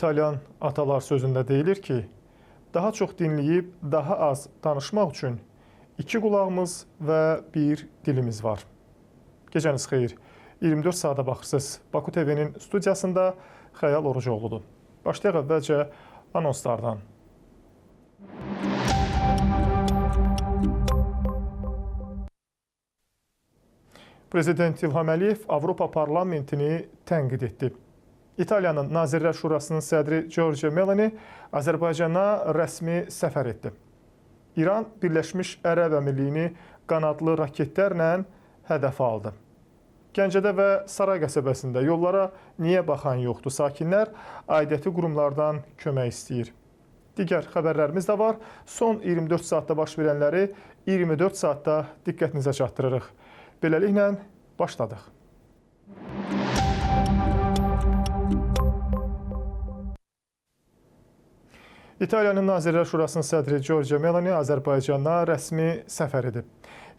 İtalyan atalar sözündə deyilir ki, daha çox dinləyib daha az danışmaq üçün iki qulağımız və bir dilimiz var. Gecəniz xeyir. 24 saata baxırsınız. Baku TV-nin studiyasında Xəyal Orucoğludur. Başlayaq əvvəlcə anonslardan. Prezident İlham Əliyev Avropa Parlamentini tənqid etdi. İtaliyanın Nazirlər Şurasının sədri Giorgia Meloni Azərbaycana rəsmi səfər etdi. İran Birləşmiş Ərəb Əmirliyini qanadlı raketlərlə hədəfə aldı. Gəncədə və Saray qəsəbəsində yollara niyə baxan yoxdur? Sakinlər aidiyyəti qurumlardan kömək istəyir. Digər xəbərlərimiz də var. Son 24 saatda baş verənləri 24 saatda diqqətinizə çatdırırıq. Beləliklə başladıq. İtaliyanın Nazirlər Şurasının sədri Giorgia Meloni Azərbaycana rəsmi səfər edib.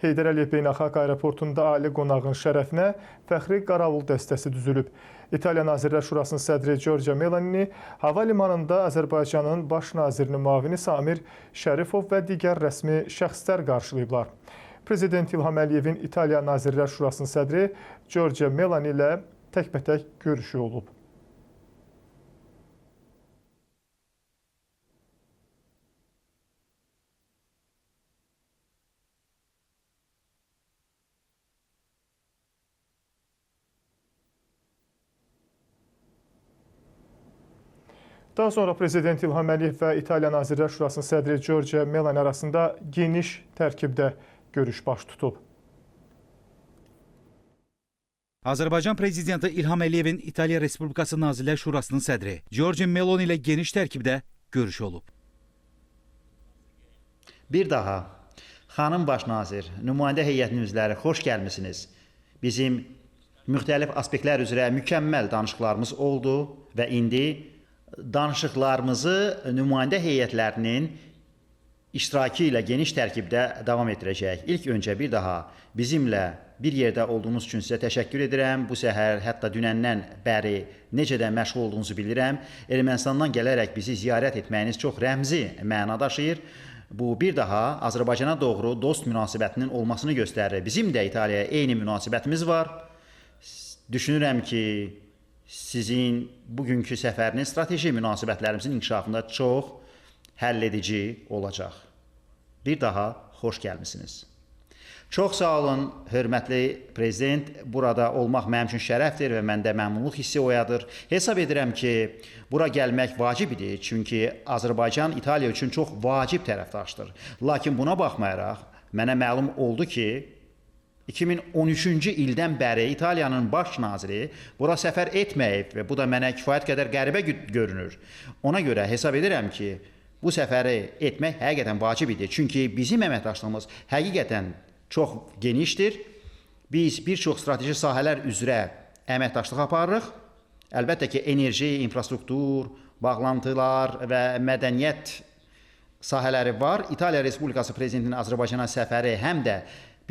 Heydər Əliyev Beynəlxalq Aeroportunda ali qonağın şərəfinə fəxri qaravul dəstəsi düzülüb. İtaliya Nazirlər Şurasının sədri Giorgia Melonini hava limanında Azərbaycanın baş nazirinin müavini Samir Şərifov və digər rəsmi şəxslər qarşılayıblar. Prezident İlham Əliyevin İtaliya Nazirlər Şurasının sədri Giorgia Meloni ilə təkbətək görüşü olub. Daha sonra Prezident İlham Əliyev və İtaliya Nazirlər Şurasının sədri Giorgia Meloni arasında geniş tərkibdə görüş baş tutub. Azərbaycan Prezidenti İlham Əliyevin İtaliya Respublikası Nazirlər Şurasının sədri Giorgia Meloni ilə geniş tərkibdə görüş olub. Bir daha, xanım baş nazir, nümayəndə heyətinin üzvləri, xoş gəlmisiniz. Bizim müxtəlif aspektlər üzrə mükəmməl danışıqlarımız oldu və indi danışıqlarımızı nümayəndə heyətlərinin iştirakı ilə geniş tərkibdə davam etdirəcəyik. İlk öncə bir daha bizimlə bir yerdə olduğunuz üçün sizə təşəkkür edirəm. Bu səhər, hətta dünəndən bəri necə də məşğul olduğunuzu bilirəm. Ermənistandan gələrək bizi ziyarət etməyiniz çox rəmzi məna daşıyır. Bu bir daha Azərbaycana doğru dost münasibətinin olmasını göstərir. Bizim də İtaliyaya eyni münasibətimiz var. Düşünürəm ki, sizin bugünkü səfəriniz strateji münasibətlərimizin inkişafında çox həlledici olacaq. Bir daha xoş gəlmisiniz. Çox sağ olun, hörmətli prezident. Burada olmaq mənim üçün şərəfdir və məndə məmnunluq hissi oyadır. Hesab edirəm ki, bura gəlmək vacib idi, çünki Azərbaycan İtaliya üçün çox vacib tərəfdaşdır. Lakin buna baxmayaraq, mənə məlum oldu ki, 2013-cü ildən bəri İtaliyanın baş naziri bura səfər etməyib və bu da mənə kifayət qədər qəribə görünür. Ona görə hesab edirəm ki, bu səfəri etmək həqiqətən vacib idi. Çünki bizim əməkdaşlığımız həqiqətən çox genişdir. Biz bir çox strateji sahələr üzrə əməkdaşlıq aparırıq. Əlbəttə ki, enerji, infrastruktur, bağlantılar və mədəniyyət sahələri var. İtaliya Respublikası Prezidentinin Azərbaycana səfəri həm də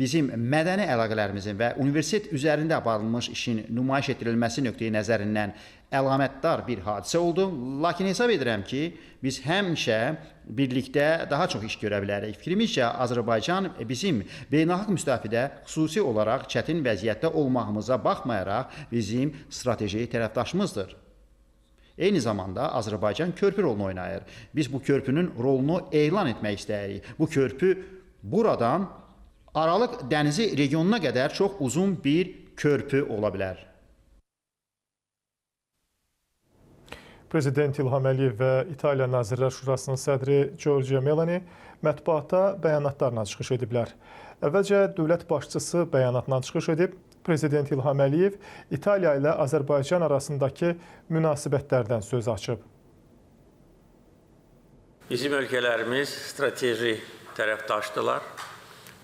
bizim mədəni əlaqələrimizin və universitet üzərində aparılmış işin nümayiş etdirilməsi nöqteyi nəzərindən əlamətdar bir hadisə oldu. Lakin hesab edirəm ki, biz həmişə birlikdə daha çox iş görə bilərik. Fikrimizcə, Azərbaycan bizim beynəlxalq müstəvidə xüsusi olaraq çətin vəziyyətdə olmağımıza baxmayaraq bizim strateji tərəfdaşımızdır. Eyni zamanda Azərbaycan körpü rolunu oynayır. Biz bu körpünün rolunu elan etmək istəyirik. Bu körpü buradan Aralıq dənizi regionuna qədər çox uzun bir körpü ola bilər. Prezident İlham Əliyev və İtaliya Nazirlər Şurasının sədri Giorgia Meloni mətbuata bəyanatlarla çıxış ediblər. Əvvəlcə dövlət başçısı bəyanatla çıxış edib. Prezident İlham Əliyev İtaliya ilə Azərbaycan arasındakı münasibətlərdən söz açıb. Bizim ölkələrimiz strateji tərəfdaşdılar.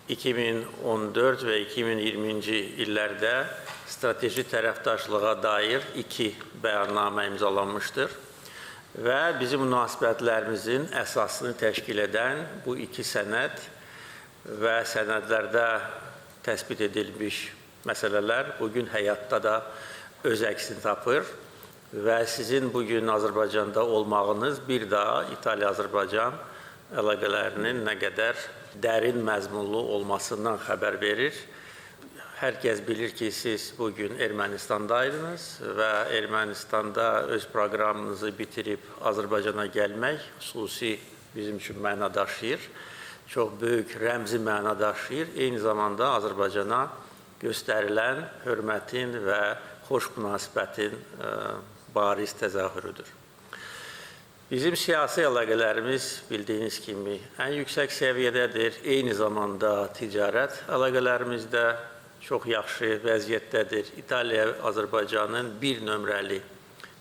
2014 və 2020-ci illərdə strateji tərəfdaşlığa dair iki bəyannamə imzalanmışdır və bizim münasibətlərimizin əsasını təşkil edən bu iki sənəd və sənədlərdə təsbit edilmiş məsələlər bugün həyatda da öz əksini tapır. Və sizin bugün Azərbaycanda olmağınız bir daha İtaliya-Azərbaycan əlaqələrinin nə qədər dərin məzmunlu olmasından xəbər verir. Hər kəs bilir ki, siz bugün Ermənistandaydınız və Ermənistanda öz proqramınızı bitirib Azərbaycana gəlmək xüsusi bizim üçün məna daşıyır. Çox böyük rəmzi məna daşıyır. Eyni zamanda Azərbaycana göstərilən hörmətin və xoş münasibətin bariz təzahürüdür. Bizim siyasi əlaqələrimiz bildiyiniz kimi ən yüksək səviyyədədir. Eyni zamanda ticarət əlaqələrimiz də çox yaxşı vəziyyətdədir. İtaliya Azərbaycanın bir nömrəli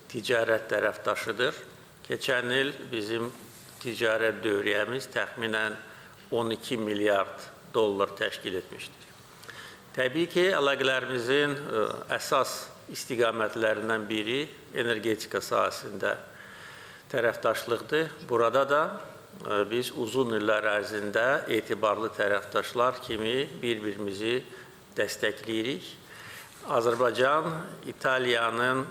ticarət tərəfdaşıdır. Keçən il bizim ticarət dövriyyəmiz təxminən 12 milyard dollar təşkil etmişdir. Təbii ki, əlaqələrimizin əsas istiqamətlərindən biri energetika sahəsində tərəfdaşlıqdır. Burada da biz uzun illər ərzində etibarlı tərəfdaşlar kimi bir-birimizi dəstəkləyirik. Azərbaycan İtaliyanın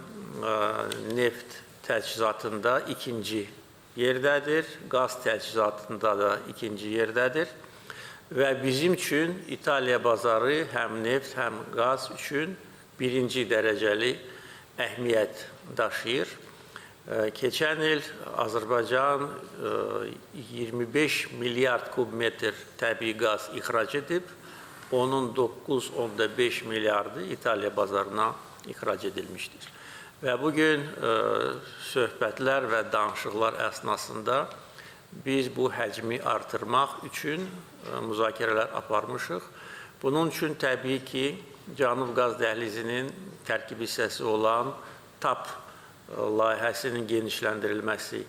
neft təchizatında ikinci yerdədir, qaz təchizatında da ikinci yerdədir və bizim üçün İtaliya bazarı həm neft, həm qaz üçün birinci dərəcəli əhəmiyyət daşıyır. Keçən il Azərbaycan 25 milyard kubmetr təbii qaz ixrac edib, onun 9,5 milyardı İtaliya bazarına ixrac edilmişdir. Və bugün söhbətlər və danışıqlar əsnasında biz bu həcmi artırmaq üçün müzakirələr aparmışıq. Bunun üçün təbii ki, Cənub Qaz Dəhlizinin tərkib hissəsi olan TAP layihəsinin genişləndirilməsi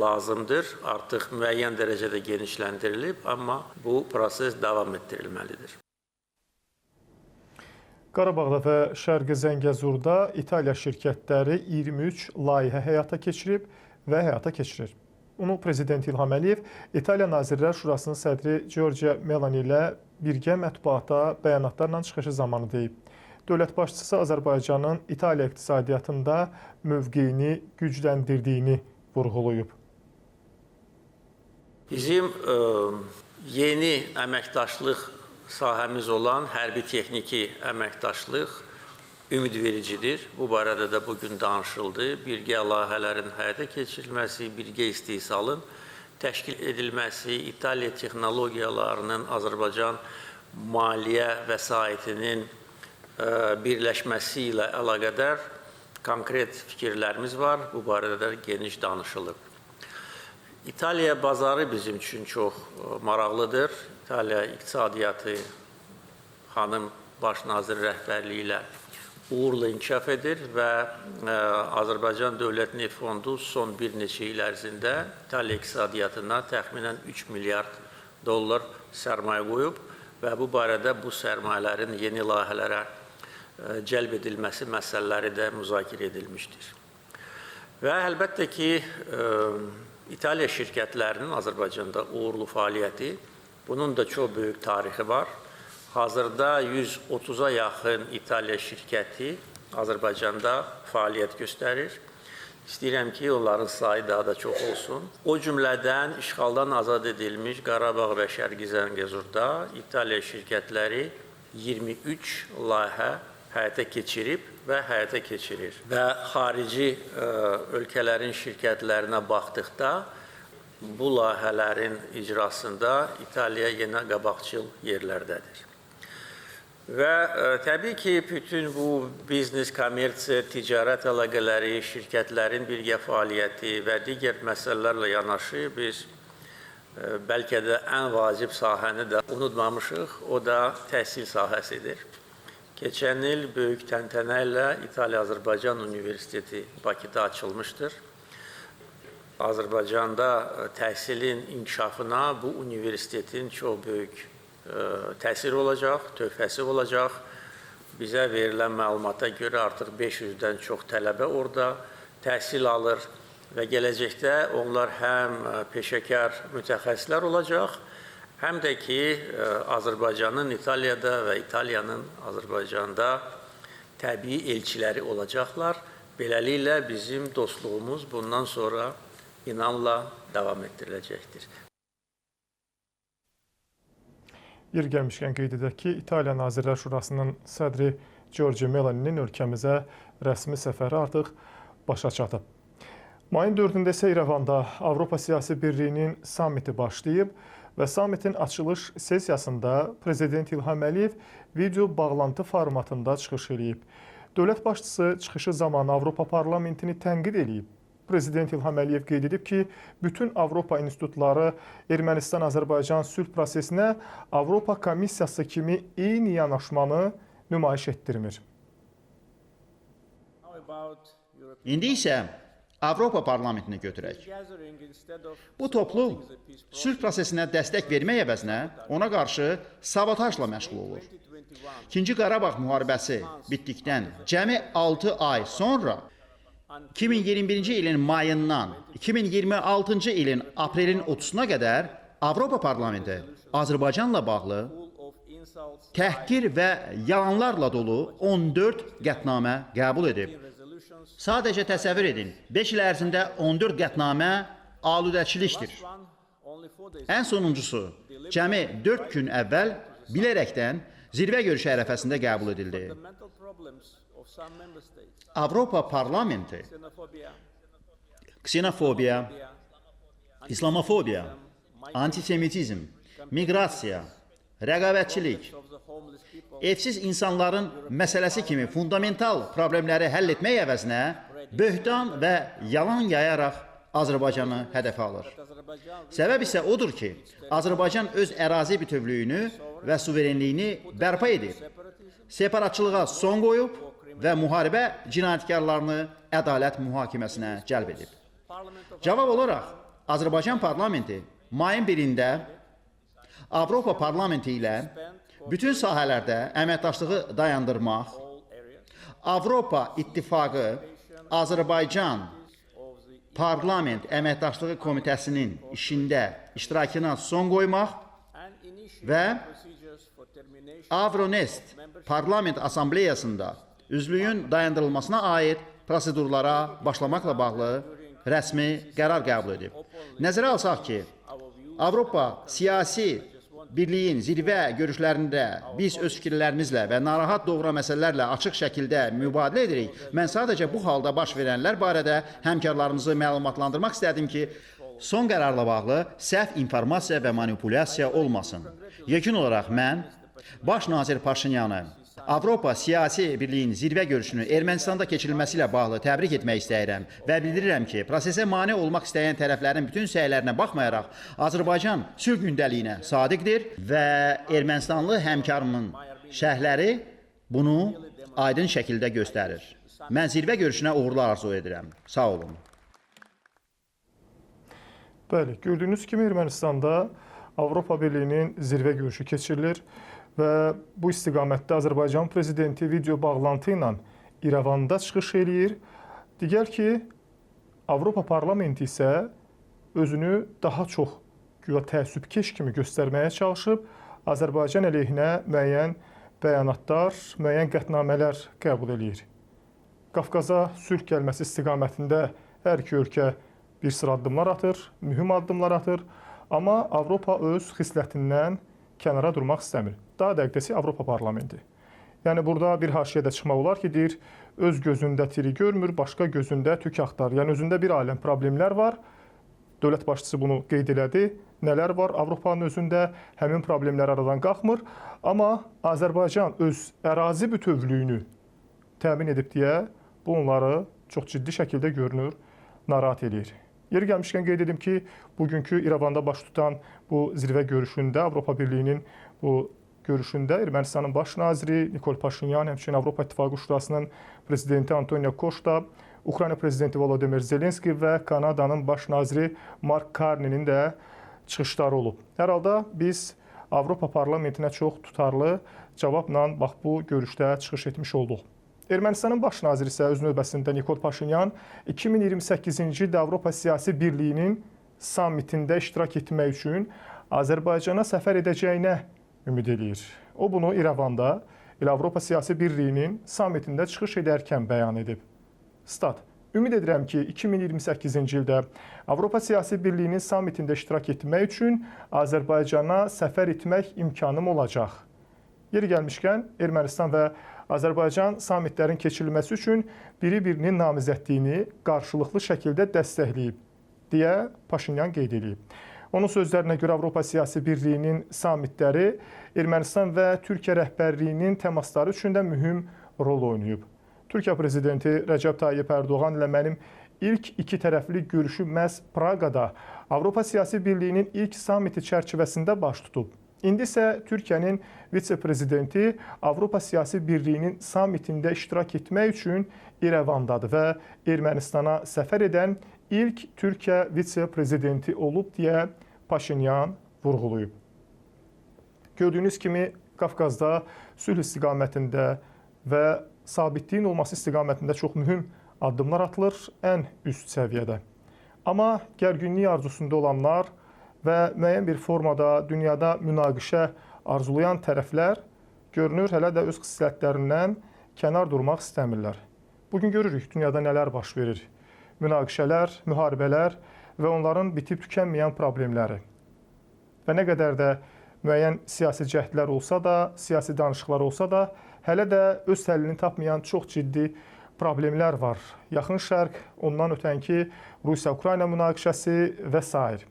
lazımdır. Artıq müəyyən dərəcədə genişləndirilib, amma bu proses davam etdirilməlidir. Qarabağda və Şərqi Zəngəzurda İtaliya şirkətləri 23 layihə həyata keçirib və həyata keçirir. Bunu Prezident İlham Əliyev İtaliya Nazirlər Şurasının sədri Giorgia Meloni ilə birgə mətbuata bəyanatlarla çıxışı zamanı deyib. Dövlət başçısı Azərbaycanın İtaliya iqtisadiyyatında mövqeyini gücləndirdiyini vurğulayıb. Bizim yeni əməkdaşlıq sahəmiz olan hərbi texniki əməkdaşlıq ümidvericidir. Bu barədə də bugün danışıldı. Birgə layihələrin həyata keçirilməsi, birgə istehsalın təşkil edilməsi, İtaliya texnologiyalarının Azərbaycan maliyyə vəsaitinin birləşməsi ilə əlaqədar konkret fikirlərimiz var. Bu barədə də geniş danışılıb. İtaliya bazarı bizim üçün çox maraqlıdır. İtaliya iqtisadiyyatı xanım baş nazir rəhbərliyi ilə uğurla inkişaf edir və Azərbaycan Dövlət Neft Fondu son bir neçə il ərzində İtaliya iqtisadiyyatına təxminən 3 milyard dollar sərmayə qoyub və bu barədə bu sərmayələrin yeni layihələrə cəlb edilməsi məsələləri də müzakirə edilmişdir. Və əlbəttə ki, İtaliya şirkətlərinin Azərbaycanda uğurlu fəaliyyəti, bunun da çox böyük tarixi var. Hazırda 130-a yaxın İtaliya şirkəti Azərbaycanda fəaliyyət göstərir. İstəyirəm ki, onların sayı daha da çox olsun. O cümlədən işğaldan azad edilmiş Qarabağ və Şərqi Zəngəzurda İtaliya şirkətləri 23 layihə həyata keçirib və həyata keçirir. Və xarici ölkələrin şirkətlərinə baxdıqda bu layihələrin icrasında İtaliya yenə qabaqcıl yerlərdədir. Və təbii ki, bütün bu biznes, kommersiya, ticarət əlaqələri, şirkətlərin birgə fəaliyyəti və digər məsələlərlə yanaşı biz bəlkə də ən vacib sahəni də unutmamışıq, o da təhsil sahəsidir. Keçən il böyük təntənə ilə İtaliya-Azərbaycan Universiteti Bakıda açılmışdır. Azərbaycanda təhsilin inkişafına bu universitetin çox böyük təsiri olacaq, töhfəsi olacaq. Bizə verilən məlumata görə artıq 500-dən çox tələbə orada təhsil alır və gələcəkdə onlar həm peşəkar mütəxəssislər olacaq, həm də ki, Azərbaycanın İtaliyada və İtaliyanın Azərbaycanda təbii elçiləri olacaqlar Beləliklə bizim dostluğumuz bundan sonra inamla davam etdiriləcəkdir. Yer gəlmişkən qeyd edək ki, İtaliya Nazirlər Şurasının sədri Giorgia Meloni'nin ölkəmizə rəsmi səfəri artıq başa çatıb. Mayın 4-ündə isə İrəvanda Avropa Siyasi Birliyinin sammiti başlayıb və sammitin açılış sessiyasında Prezident İlham Əliyev video bağlantı formatında çıxış eləyib. Dövlət başçısı çıxışı zamanı Avropa Parlamentini tənqid eləyib. Prezident İlham Əliyev qeyd edib ki, bütün Avropa institutları Ermənistan-Azərbaycan sülh prosesinə Avropa Komissiyası kimi eyni yanaşmanı nümayiş etdirmir. İndi isə Avropa Parlamentini götürək. Bu toplu sülh prosesinə dəstək vermək əvəzinə ona qarşı sabotajla məşğul olur. İkinci Qarabağ müharibəsi bitdikdən cəmi 6 ay sonra 2021-ci ilin mayından 2026-cı ilin aprelin 30-una qədər Avropa Parlamenti Azərbaycanla bağlı təhqir və yalanlarla dolu 14 qətnamə qəbul edib. Sadəcə təsəvvür edin, 5 il ərzində 14 qətnamə aludəçilikdir. Ən sonuncusu cəmi 4 gün əvvəl bilərəkdən zirvə görüşü ərəfəsində qəbul edildi. Avropa Parlamenti ksenofobiya, islamofobiya, antisemitizm, miqrasiya, rəqabətçilik, evsiz insanların məsələsi kimi fundamental problemləri həll etmək əvəzinə böhtan və yalan yayaraq Azərbaycanı hədəfə alır. Səbəb isə odur ki, Azərbaycan öz ərazi bütövlüyünü və suverenliyini bərpa edib, separatçılığa son qoyub və müharibə cinayətkarlarını ədalət mühakiməsinə cəlb edib. Cavab olaraq Azərbaycan parlamenti mayın 1-də Avropa Parlamenti ilə bütün sahələrdə əməkdaşlığı dayandırmaq, Avropa İttifaqı Azərbaycan Parlament Əməkdaşlığı Komitəsinin işində iştirakına son qoymaq və Avronest Parlament Assambleyasında üzvlüyün dayandırılmasına aid prosedurlara başlamaqla bağlı rəsmi qərar qəbul edib. Nəzərə alsaq ki, Avropa Siyasi Birliyin zirvə görüşlərində biz öz fikirlərimizlə və narahat doğuran məsələlərlə açıq şəkildə mübadilə edirik. Mən sadəcə bu halda baş verənlər barədə həmkarlarımızı məlumatlandırmaq istədim ki, son qərarla bağlı səhv informasiya və manipulyasiya olmasın. Yekun olaraq mən Baş nazir Paşinyanı Avropa Siyasi Birliyin zirvə görüşünü Ermənistanda keçirilməsi ilə bağlı təbrik etmək istəyirəm və bildirirəm ki, prosesə mane olmaq istəyən tərəflərin bütün səylərinə baxmayaraq Azərbaycan sülh gündəliyinə sadiqdir və Ermənistanlı həmkarımın şərhləri bunu aydın şəkildə göstərir. Mən zirvə görüşünə uğurlar arzu edirəm. Sağ olun. Bəli, gördüyünüz kimi Ermənistanda Avropa Birliyinin zirvə görüşü keçirilir və bu istiqamətdə Azərbaycan prezidenti video bağlantı ilə İrəvanda çıxış eləyir. Digər ki, Avropa Parlamenti isə özünü daha çox güya təəssübkeş kimi göstərməyə çalışıb, Azərbaycan əleyhinə müəyyən bəyanatlar, müəyyən qətnamələr qəbul eləyir. Qafqaza sülh gəlməsi istiqamətində hər iki ölkə bir sıra addımlar atır, mühüm addımlar atır, amma Avropa öz xislətindən kənara durmaq istəmir. Daha dəqiq desək, Avropa Parlamenti. Yəni burada bir haşiyə də çıxmaq olar ki, deyir, öz gözündə tiri görmür, başqa gözündə tük axtarır. Yəni özündə bir aləm problemlər var. Dövlət başçısı bunu qeyd elədi. Nələr var Avropanın özündə, həmin problemlər aradan qalxmır. Amma Azərbaycan öz ərazi bütövlüyünü təmin edib deyə bu onları çox ciddi şəkildə görünür, narahat eləyir. Yeri gəlmişkən qeyd edim ki, bugünkü İrəvanda baş tutan bu zirvə görüşündə Avropa Birliyinin bu görüşündə Ermənistanın baş naziri Nikol Paşinyan, həmçinin Avropa İttifaqı Şurasının prezidenti Antonio Costa, Ukrayna prezidenti Volodymyr Zelenski və Kanadanın baş naziri Mark Carney'nin də çıxışları olub. Hər halda biz Avropa Parlamentinə çox tutarlı cavabla bax bu görüşdə çıxış etmiş olduq. Ermənistanın baş naziri isə öz növbəsində Nikol Paşinyan 2028-ci ildə Avropa Siyasi Birliyinin sammitində iştirak etmək üçün Azərbaycana səfər edəcəyinə ümid eləyir. O bunu İrəvanda elə Avropa Siyasi Birliyinin sammitində çıxış edərkən bəyan edib. Stat: Ümid edirəm ki, 2028-ci ildə Avropa Siyasi Birliyinin sammitində iştirak etmək üçün Azərbaycana səfər etmək imkanım olacaq. Yeri gəlmişkən, Ermənistan və Azərbaycan sammitlərin keçirilməsi üçün biri-birinin namizədliyini qarşılıqlı şəkildə dəstəkləyib, deyə Paşinyan qeyd edib. Onun sözlərinə görə Avropa Siyasi Birliyinin sammitləri Ermənistan və Türkiyə rəhbərliyinin təmasları üçün də mühüm rol oynayıb. Türkiyə prezidenti Rəcəb Tayyip Ərdoğan ilə mənim ilk iki tərəfli görüşüm məhz Praqada Avropa Siyasi Birliyinin ilk sammiti çərçivəsində baş tutub. İndi isə Türkiyənin vitse-prezidenti Avropa Siyasi Birliyinin sammitində iştirak etmək üçün İrəvandadır və Ermənistana səfər edən ilk Türkiyə vitse-prezidenti olub deyə Paşinyan vurğulayıb. Gördüyünüz kimi Qafqazda sülh istiqamətində və sabitliyin olması istiqamətində çox mühüm addımlar atılır ən üst səviyyədə. Amma gərginlik arzusunda olanlar və müəyyən bir formada dünyada münaqişə arzulayan tərəflər görünür hələ də öz xislətlərindən kənar durmaq istəmirlər. Bugün görürük dünyada nələr baş verir. Münaqişələr, müharibələr və onların bitib tükənməyən problemləri. Və nə qədər də müəyyən siyasi cəhdlər olsa da, siyasi danışıqlar olsa da, hələ də öz həllini tapmayan çox ciddi problemlər var. Yaxın Şərq, ondan ötənki Rusiya-Ukrayna münaqişəsi və sair.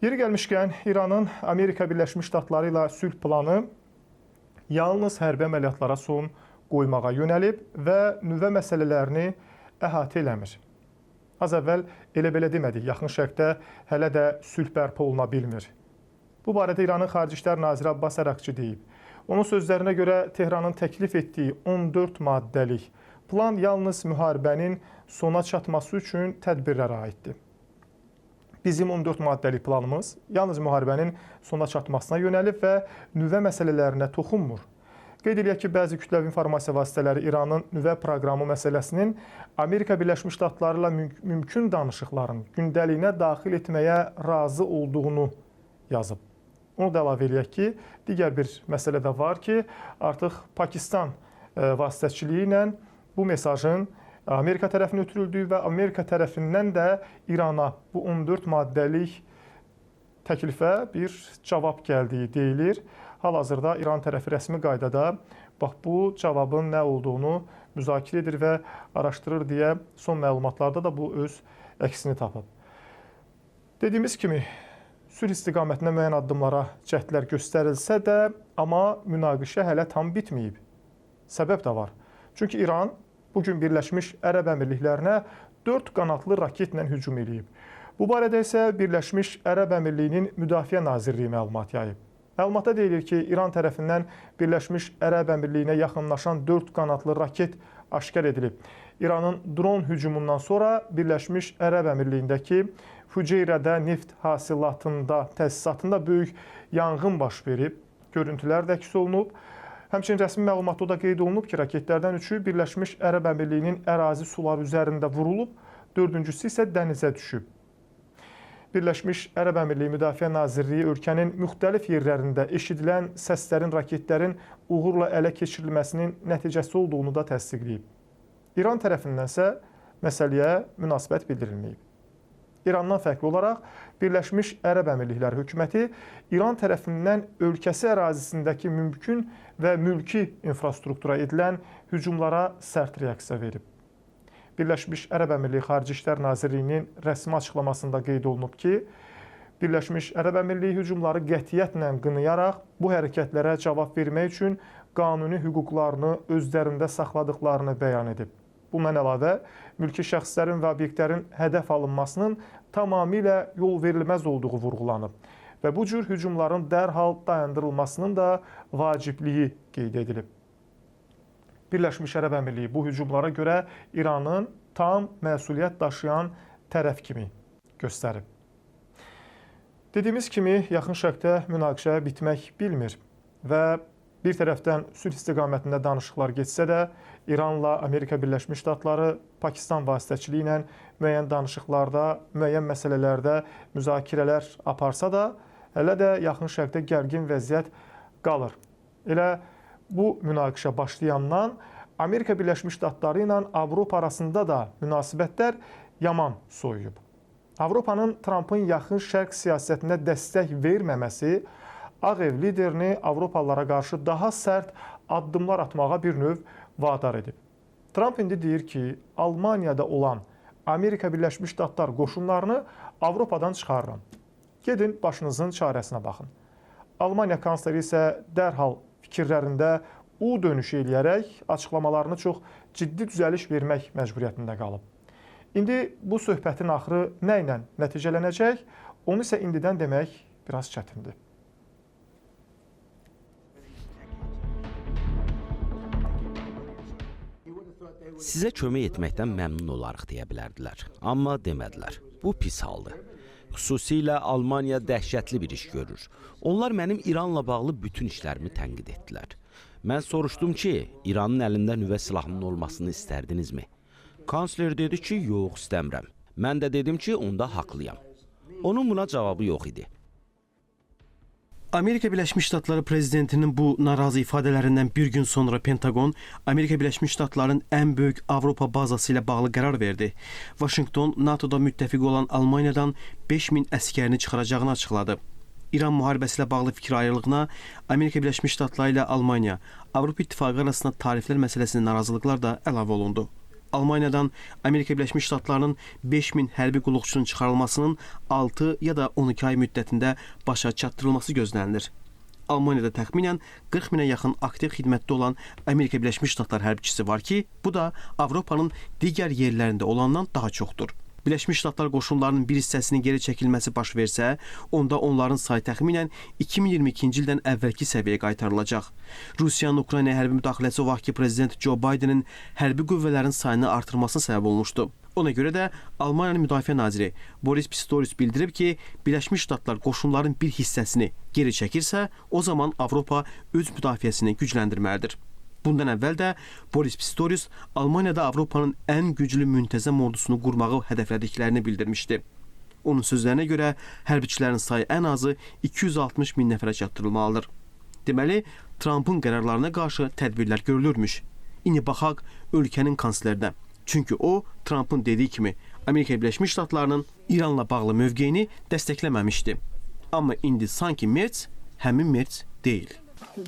Yeri gəlmişkən, İranın Amerika Birləşmiş Ştatları ilə sülh planı yalnız hərbi əməliyyatlara son qoymağa yönəlib və nüvə məsələlərini əhatə eləmir. Az əvvəl elə belə demədik, Yaxın Şərqdə hələ də sülh bərpa oluna bilmir. Bu barədə İranın Xarici İşlər Naziri Abbas Əraqçı deyib. Onun sözlərinə görə Tehranın təklif etdiyi 14 maddəlik plan yalnız müharibənin sona çatması üçün tədbirlərə aiddir. Bizim 14 maddəlik planımız yalnız müharibənin sona çatmasına yönəlib və nüvə məsələlərinə toxunmur. Qeyd eləyək ki, bəzi kütləvi informasiya vasitələri İranın nüvə proqramı məsələsinin Amerika Birləşmiş Ştatları ilə mümkün danışıqların gündəliyinə daxil etməyə razı olduğunu yazıb. Onu da əlavə eləyək ki, digər bir məsələ də var ki, artıq Pakistan vasitəçiliyi ilə bu mesajın Amerika tərəfinə ötürüldüyü və Amerika tərəfindən də İrana bu 14 maddəlik təklifə bir cavab gəldiyi deyilir. Hal-hazırda İran tərəfi rəsmi qaydada bax bu cavabın nə olduğunu müzakirə edir və araşdırır deyə son məlumatlarda da bu öz əksini tapıb. Dediyimiz kimi, sülh istiqamətində müəyyən addımlara cəhdlər göstərilsə də, amma münaqişə hələ tam bitməyib. Səbəb də var. Çünki İran bugün Birləşmiş Ərəb Əmirliklərinə 4 qanadlı raketlə hücum eləyib. Bu barədə isə Birləşmiş Ərəb Əmirliyinin Müdafiə Nazirliyi məlumat yayıb. Məlumatda deyilir ki, İran tərəfindən Birləşmiş Ərəb Əmirliyinə yaxınlaşan 4 qanadlı raket aşkar edilib. İranın dron hücumundan sonra Birləşmiş Ərəb Əmirliyindəki Füceyrədə neft hasilatında, təsisatında böyük yanğın baş verib. Görüntülər də əks olunub. Həmçinin rəsmi məlumatda o da qeyd olunub ki, raketlərdən üçü Birləşmiş Ərəb Əmirliyinin ərazi suları üzərində vurulub, dördüncüsü isə dənizə düşüb. Birləşmiş Ərəb Əmirliyi Müdafiə Nazirliyi ölkənin müxtəlif yerlərində eşidilən səslərin, raketlərin uğurla ələ keçirilməsinin nəticəsi olduğunu da təsdiqləyib. İran tərəfindənsə məsələyə münasibət bildirilməyib. İrandan fərqli olaraq Birləşmiş Ərəb Əmirlikləri hökuməti İran tərəfindən ölkəsi ərazisindəki mümkün və mülki infrastruktura edilən hücumlara sərt reaksiya verib. Birləşmiş Ərəb Əmirliyi Xarici İşlər Nazirliyinin rəsmi açıqlamasında qeyd olunub ki, Birləşmiş Ərəb Əmirliyi hücumları qətiyyətlə qınayaraq bu hərəkətlərə cavab vermək üçün qanuni hüquqlarını özlərində saxladıqlarını bəyan edib. Bundan əlavə, mülki şəxslərin və obyektlərin hədəf alınmasının tamamilə yol verilməz olduğu vurğulanıb və bu cür hücumların dərhal dayandırılmasının da vacibliyi qeyd edilib. Birləşmiş Ərəb Əmirliyi bu hücumlara görə İranın tam məsuliyyət daşıyan tərəf kimi göstərib. Dediyimiz kimi, Yaxın Şərqdə münaqişə bitmək bilmir və bir tərəfdən sülh istiqamətində danışıqlar getsə də, İranla Amerika Birləşmiş Ştatları Pakistan vasitəçiliyi ilə müəyyən danışıqlarda, müəyyən məsələlərdə müzakirələr aparsa da, hələ də Yaxın Şərqdə gərgin vəziyyət qalır. Elə bu münaqişə başlayandan Amerika Birləşmiş Ştatları ilə Avropa arasında da münasibətlər yaman soyuyub. Avropanın Trampın yaxın şərq siyasətinə dəstək verməməsi Ağ Ev liderini Avropalılara qarşı daha sərt addımlar atmağa bir növ vadar edib. Tramp indi deyir ki, Almaniyada olan Amerika Birləşmiş Ştatlar qoşunlarını Avropadan çıxarıram. Gedin başınızın çarəsinə baxın. Almaniya kansleri isə dərhal fikirlərində U dönüşü eləyərək açıqlamalarını çox ciddi düzəliş vermək məcburiyyətində qalıb. İndi bu söhbətin axırı nə ilə nəticələnəcək, onu isə indidən demək biraz çətindir. Sizə kömək etməkdən məmnun olarıq deyə bilərdilər, amma demədilər. Bu pis haldır. Xüsusilə Almaniya dəhşətli bir iş görür. Onlar mənim İranla bağlı bütün işlərimi tənqid etdilər. Mən soruşdum ki, İranın əlində nüvə silahının olmasını istərdinizmi? Kansler dedi ki, yox, istəmirəm. Mən də dedim ki, onda haqlıyam. Onun buna cavabı yox idi. Amerika Birləşmiş Ştatları prezidentinin bu narazı ifadələrindən bir gün sonra Pentagon Amerika Birləşmiş Ştatlarının ən böyük Avropa bazası ilə bağlı qərar verdi. Vaşinqton NATO-da müttəfiq olan Almaniyadan 5000 əskərini çıxaracağını açıqladı. İran müharibəsi ilə bağlı fikir ayrılığına Amerika Birləşmiş Ştatları ilə Almaniya, Avropa İttifaqı arasında tariflər məsələsində narazılıqlar da əlavə olundu. Almaniyadan Amerika Birləşmiş Ştatlarının 5000 hərbi qulluqçunun çıxarılmasının 6 ya da 12 ay müddətində başa çatdırılması gözlənilir. Almaniyada təxminən 40 minə yaxın aktiv xidmətdə olan Amerika Birləşmiş Ştatlar hərbçisi var ki, bu da Avropanın digər yerlərində olandan daha çoxdur. Birləşmiş Ştatlar qoşunlarının bir hissəsinin geri çəkilməsi baş versə, onda onların sayı təxminən 2022-ci ildən əvvəlki səviyyəyə qaytarılacaq. Rusiyanın Ukraynaya hərbi müdaxiləsi o vaxt ki, prezident Joe Bidenin hərbi qüvvələrin sayını artırmasına səbəb olmuşdu. Ona görə də Almaniyanın müdafiə naziri Boris Pistorius bildirib ki, Birləşmiş Ştatlar qoşunların bir hissəsini geri çəkirsə, o zaman Avropa öz müdafiəsini gücləndirməlidir. Bundan əvvəl də Boris Pistorius Almaniyada Avropanın ən güclü müntəzəm ordusunu qurmağı hədəflədiklərini bildirmişdi. Onun sözlərinə görə hərbiçilərin sayı ən azı 260 min nəfərə çatdırılmalıdır. Deməli, Trampın qərarlarına qarşı tədbirlər görülürmüş. İndi baxaq ölkənin kanslerinə. Çünki o, Trampın dediyi kimi Amerika Birləşmiş Ştatlarının İranla bağlı mövqeyini dəstəkləməmişdi. Amma indi sanki Merz həmin Merz deyil.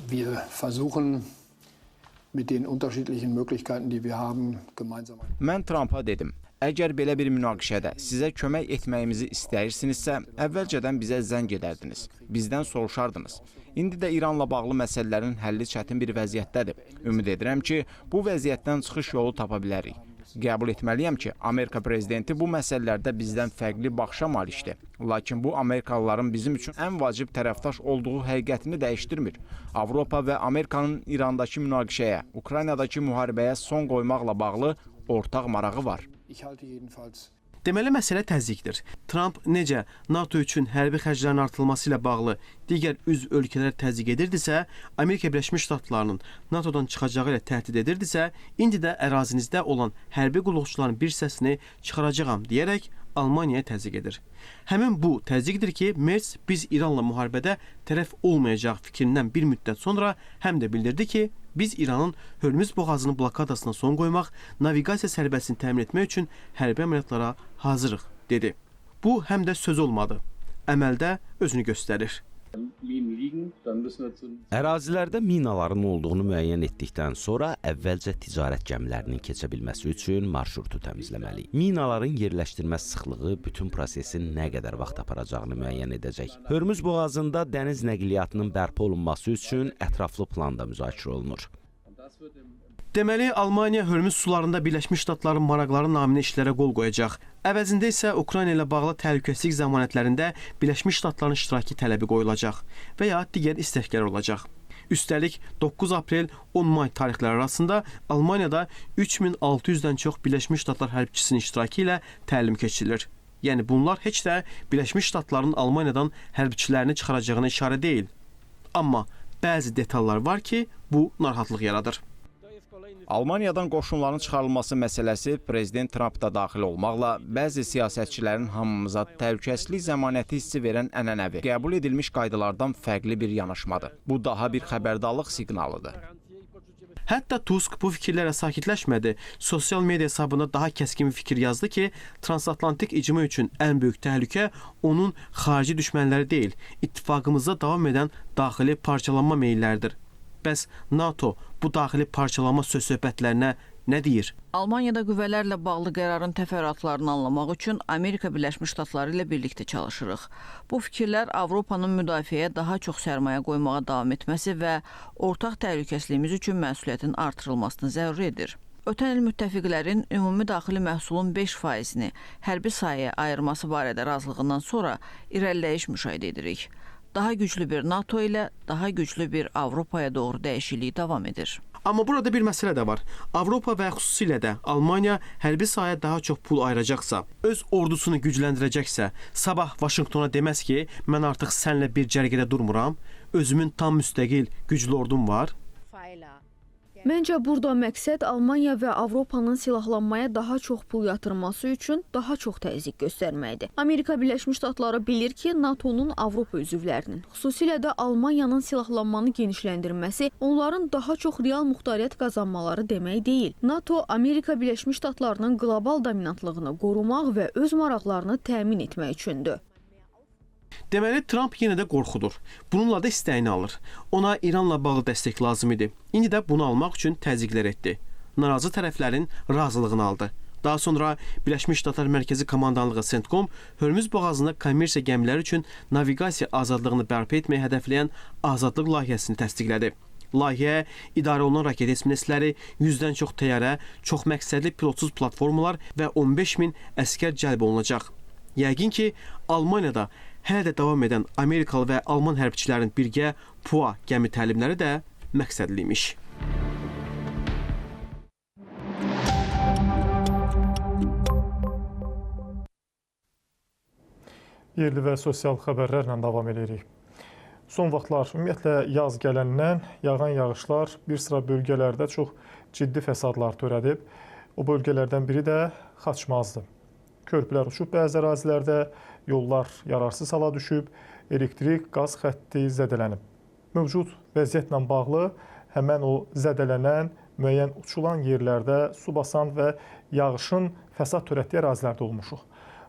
Wir versuchen mit den unterschiedlichen Möglichkeiten, die wir haben, gemeinsam. Mən Trampa dedim, əgər belə bir münaqişədə sizə kömək etməyimizi istəyirsinizsə, əvvəlcədən bizə zəng edərdiniz, bizdən soruşardınız. İndi də İranla bağlı məsələlərin həlli çətin bir vəziyyətdədir. Ümid edirəm ki, bu vəziyyətdən çıxış yolu tapa bilərik. Qəbul etməliyəm ki, Amerika prezidenti bu məsələlərdə bizdən fərqli baxışa malikdir. Lakin bu, Amerikalıların bizim üçün ən vacib tərəfdaş olduğu həqiqətini dəyişdirmir. Avropa və Amerikanın İrandakı münaqişəyə, Ukraynadakı müharibəyə son qoymaqla bağlı ortaq marağı var. Deməli, məsələ təzyiqdir. Tramp necə NATO üçün hərbi xərclərin artırılması ilə bağlı digər üzv ölkələr təzyiq edirdisə, Amerika Birləşmiş Ştatlarının NATO-dan çıxacağı ilə təhdid edirdisə, indi də ərazinizdə olan hərbi qulluqçuların bir hissəsini çıxaracağam deyərək Almaniyaya təzyiq edir. Həmin bu təzyiqdir ki, Merz biz İranla müharibədə tərəf olmayacaq fikrindən bir müddət sonra həm də bildirdi ki, biz İranın Hörmüz boğazının blokadasına son qoymaq, naviqasiya sərbəstini təmin etmək üçün hərbi əməliyyatlara hazırıq, dedi. Bu həm də söz olmadı. Əməldə özünü göstərir. Ərazilərdə minaların olduğunu müəyyən etdikdən sonra əvvəlcə ticarət gəmilərinin keçə bilməsi üçün marşrutu təmizləməliyik. Minaların yerləşdirmə sıxlığı bütün prosesin nə qədər vaxt aparacağını müəyyən edəcək. Hörmüz boğazında dəniz nəqliyyatının bərpa olunması üçün ətraflı plan da müzakirə olunur. Deməli, Almaniya Hörmüz sularında Birləşmiş Ştatların maraqları naminə işlərə qol qoyacaq. Əvəzində isə Ukrayna ilə bağlı təhlükəsizlik zəmanətlərində Birləşmiş Ştatların iştirakı tələbi qoyulacaq və ya digər istəklər olacaq. Üstəlik, 9 aprel 10 may tarixləri arasında Almaniyada 3600-dən çox Birləşmiş Ştatlar hərbçisinin iştirakı ilə təlim keçirilir. Yəni bunlar heç də Birləşmiş Ştatların Almaniyadan hərbçilərini çıxaracağına işarə deyil. Amma bəzi detallar var ki, bu narahatlıq yaradır. Almaniyadan qoşunların çıxarılması məsələsi prezident Tramp da daxil olmaqla bəzi siyasətçilərin hamımıza təhlükəsizlik zəmanəti hissi verən ənənəvi, qəbul edilmiş qaydalardan fərqli bir yanaşmadır. Bu daha bir xəbərdarlıq siqnalıdır. Hətta Tusk bu fikirlərə sakitləşmədi. Sosial media hesabında daha kəskin bir fikir yazdı ki, transatlantik icma üçün ən böyük təhlükə onun xarici düşmənləri deyil, ittifaqımızda davam edən daxili parçalanma meyilləridir. Bəs NATO bu daxili parçalanma söz-söhbətlərinə nə deyir? Almaniyada qüvvələrlə bağlı qərarın təfərrüatlarını anlamaq üçün Amerika Birləşmiş Ştatları ilə birlikdə çalışırıq. Bu fikirlər Avropanın müdafiəyə daha çox sərmayə qoymağa davam etməsi və ortaq təhlükəsizliyimiz üçün məsuliyyətin artırılmasını zəruri edir. Ötən il müttəfiqlərin ümumi daxili məhsulun 5%-ni hərbi sahəyə ayırması barədə razılığından sonra irəliləyiş müşahidə edirik. Daha güclü bir NATO ilə daha güclü bir Avropaya doğru dəyişiklik davam edir. Amma burada bir məsələ də var. Avropa və xüsusilə də Almaniya hərbi sahəyə daha çox pul ayıracaqsa, öz ordusunu gücləndirəcəksə, sabah Vaşinqtona deməz ki, mən artıq sənlə bir cərgədə durmuram, özümün tam müstəqil güclü ordum var. Məncə burada məqsəd Almaniya və Avropanın silahlanmaya daha çox pul yatırması üçün daha çox təzyiq göstərməkdir. Amerika Birləşmiş Ştatları bilir ki, NATO-nun Avropa üzvlərinin, xüsusilə də Almaniyanın silahlanmanı genişləndirməsi onların daha çox real muxtariyyət qazanmaları demək deyil. NATO Amerika Birləşmiş Ştatlarının qlobal dominantlığını qorumaq və öz maraqlarını təmin etmək üçündür. Deməli, Tramp yenə də qorxudur. Bununla da istəyini alır. Ona İranla bağlı dəstək lazım idi. İndi də bunu almaq üçün təzyiqlər etdi. Narazı tərəflərin razılığını aldı. Daha sonra Birləşmiş Ştatlar Mərkəzi Komandanlığı CENTCOM Hörmüz boğazında kommersiya gəmiləri üçün naviqasiya azadlığını bərpa etməyi hədəfləyən azadlıq layihəsini təsdiqlədi. Layihəyə idarə olunan raket esminesləri, 100-dən çox təyyarə, çox məqsədli pilotsuz platformalar və 15.000 əskər cəlb olunacaq. Yəqin ki, Almaniyada hələ də davam edən Amerikalı və Alman hərbçilərin birgə PUA gəmi təlimləri də məqsədli imiş. Yerli və sosial xəbərlərlə davam edirik. Son vaxtlar, ümumiyyətlə yaz gələndən yağan yağışlar bir sıra bölgələrdə çox ciddi fəsadlar törədib. O bölgələrdən biri də Xaçmazdır. Körpülər uçub bəzi ərazilərdə, yollar yararsız hala düşüb, elektrik, qaz xətti zədələnib. Mövcud vəziyyətlə bağlı həmən o zədələnən, müəyyən uçulan yerlərdə su basan və yağışın fəsad törətdiyi ərazilərdə olmuşuq.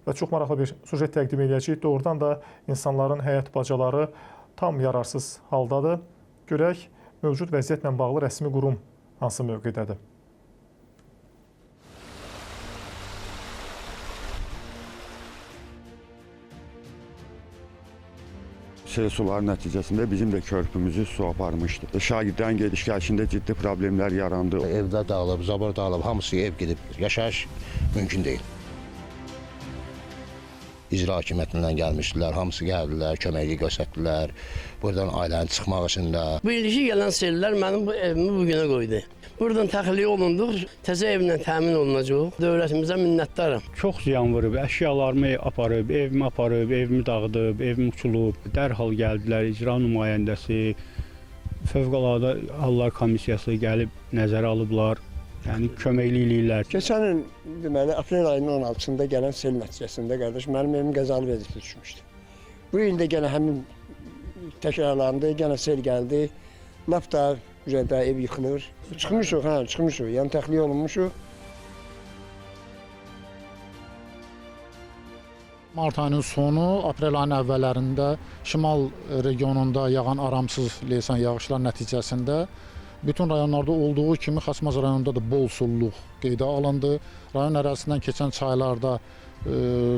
Və çox maraqlı bir sujet təqdim edəcəyik. Doğrudan da insanların həyat bacaları tam yararsız haldadır. Görək, mövcud vəziyyətlə bağlı rəsmi qurum hansı mövqedədir? Sel suları nəticəsində bizim də körpümüzü su aparmışdı. Şagirdlərin gediş-gəlişində ciddi problemlər yarandı. Evlər dağılıb, zabor dağılıb, hamısı ev gedib. Yaşayış mümkün deyil. İcra hakimiyyətindən gəlmişdilər, hamısı gəldilər, köməklik göstərdilər. Buradan ailənin çıxmaq üçün də. Bu ilki gələn sellər mənim bu evimi bugünə qoydu. Buradan təxliyə olunduq, təzə evlə təmin olunacaq. Dövlətimizə minnətdarım. Çox ziyan vurub, əşyalarımı aparıb, evimi aparıb, evimi dağıdıb, evim uçulub. Dərhal gəldilər, icra nümayəndəsi, Fövqəladə Hallar Komissiyası gəlib nəzərə alıblar. Yəni köməklik eləyirlər. Keçən il deməli aprel ayının 16-sında gələn sel nəticəsində qardaş mənim evim qəzalı vəziyyətə düşmüşdü. Bu il də yenə həmin təkrarlandı, yenə sel gəldi. Lap da da ev yıxılır. Çıxmışıq, hə, çıxmışıq. Yəni təxliyə olunmuşuq. Mart ayının sonu, aprel ayının əvvəllərində şimal regionunda yağan aramsız leysan yağışlar nəticəsində bütün rayonlarda olduğu kimi Xaçmaz rayonunda da bol sulluq qeydə alındı. Rayon ərazisindən keçən çaylarda